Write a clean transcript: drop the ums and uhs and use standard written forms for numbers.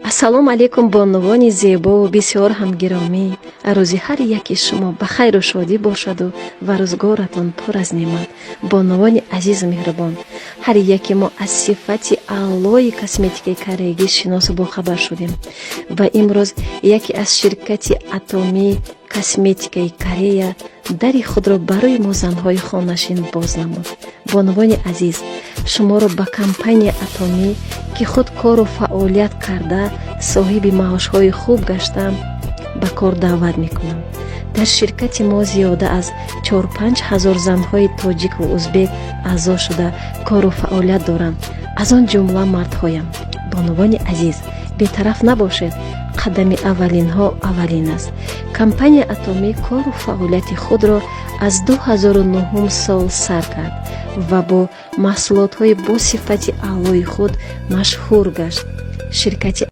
Ассалому алайкум, бонувони зебову бисёр ҳам гиромӣ. Рӯзи ҳар яки шумо ба хайру шодӣ бошаду ва рӯзгоратон пур аз неъмат. Бонувони азизу меҳрубон, ҳар яке мо аз сифати аълои косметикаи кореягӣ шиносу бохабар шудем ва имрӯз яке аз ширкати Атомӣ косметикаи Корея дари худро барои мо, занҳои хонашин, боз намуд. Бонувони азиз, шуморо ба компания Атомӣ, ки худ кору фаъолият карда, соҳиби маошҳои хуб гашта, ба кор даъват мекунам. Дар ширкати мо зиёда аз 4-5 ҳазор занҳои тоҷику узбек аъзо шуда, кору фаъолият доранд, аз он ҷумла мардҳоям. Бонувони азиз, бетараф набошед, қадами аввалинҳо аввалин аст. Компания Атомӣ кору фаъолияти худро аз 2009 сол сар кард ва бо маҳсулотҳои бо сифати аълои худ машҳур гашт. Ширкати